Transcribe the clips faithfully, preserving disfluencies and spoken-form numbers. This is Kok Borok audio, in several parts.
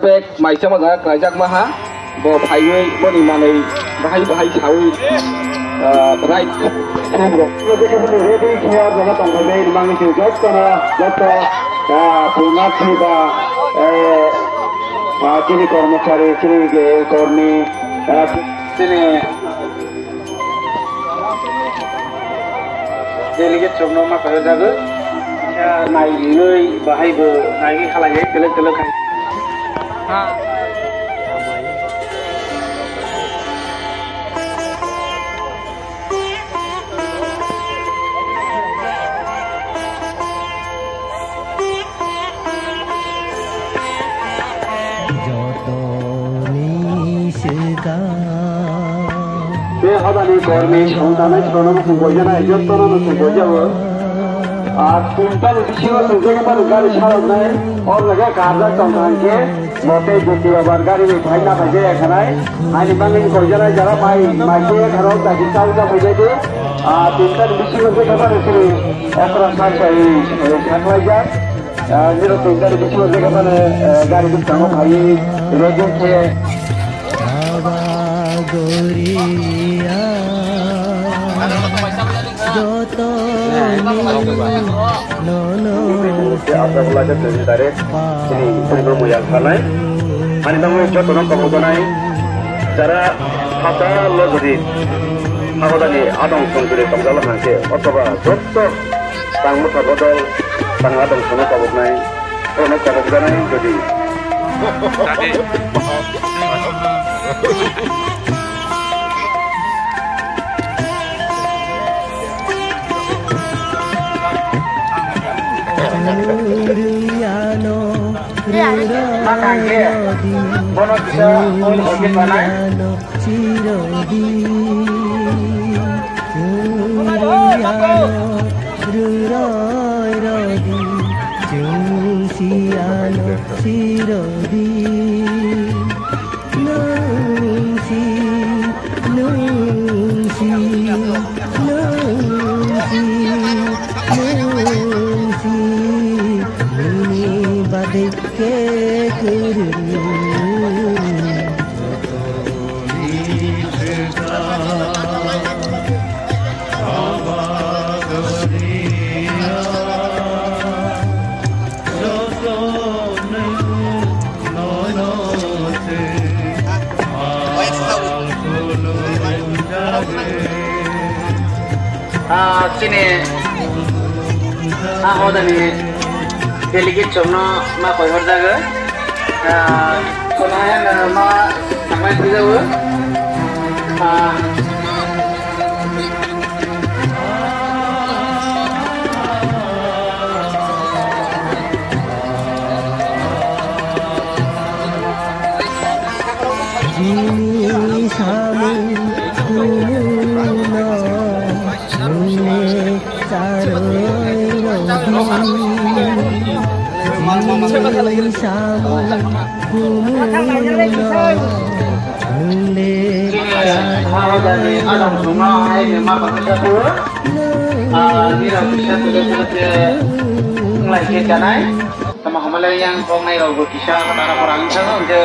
Pek maisa ma jaga khlaijakma ha, bo phaiwi boni manwi bahai bahai sawi, ah, right khum rok. Ready khe o jaga tongphaimani mangni chwng jotono, joto, ah, punathi ba, eh, ah, chini kormochari, chini, eh, kormi, ah, chini Delegate chwngno ma kaiwi jagwi, kisa naiwi bahai bo naiwi khalaiwi kwlwk kwlwk khai. Jotoni swkang. Tei hodani kormi songjanai sono muchung boijanai, jotono muchung boijao. Ar tinta ni bisingo chwng jagwi mani gari saloknai, o jaga karjak tongkha hwnkhe, bo tei Jyoti Babar gari bai phai na phaijak ekhanai. Ani bagwi boijanai jara mai, mai khe ekhanai dagi chawjak phaijak di. Ar tinta ni bisingo khe khe mani chini ekra sai sai, eh, khaklaijak. Ah, niro twi gari bisingo jega mane, eh, gari bwskango phaiwi ready khe. Baba Goria, joto nono. Chini Purno Muyang Thanai. Ani bagwi jotono kabul janai. Jara hata lo jodi hagodani adong songkiri tongjala hangke, othoba joto Tang motha bodol, tang adong sono tabuknai, bono tabukjanai jodi. Bono kisa, bono kisa nai. Chirodi, chirodi, ano, ruroi rodi, chungsi ano, chirodi. Nungsi, nungsi, nungsi, nungsi, nini bade ke kuru. Ah, chini, ah, hodani delegate chongno ma koi horjago. Ah, kono hai na ma thanglai thwijago. Ah, Jini samung kumuno mune charoi rodi. Jini samung kumuno mune charoi rodi. Ah, nira bisa tulis tulis ngelai ke janai. Tamo hamalai yang kong nai rok bo kisa tara pora ang sango, hingke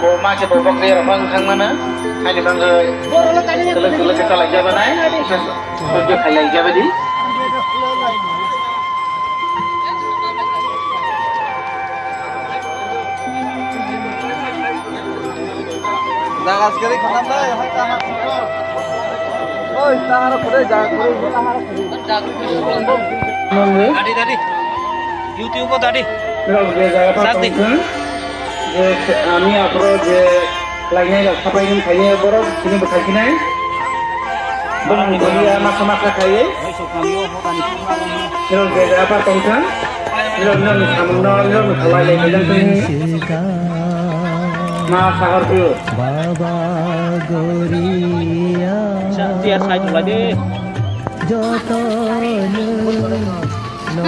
bo ma se bo bok nai rok bang thang mana. Hai ni bang ke kelek kelek ke talai jaba nai. Kisa sojjo khailai jaba di. Jaga sekali khanam dai, hai tahar. Oi, tahar kore jaga kore. Dadi, dadi. YouTube-o dadi. Rok je jaga pa Sakti. Tongthung, je ami aphuru je lainai rok sapai wng khaini borok chini bwkhai khinai. Bongni goliya masa masa khaiwi. Rok je jaga pa tongthung, rok nang samungno, rok khalai lai khaijang tongni. Ma sahor tu. Baba Goria. Chair side lai de. Joto no, no, no,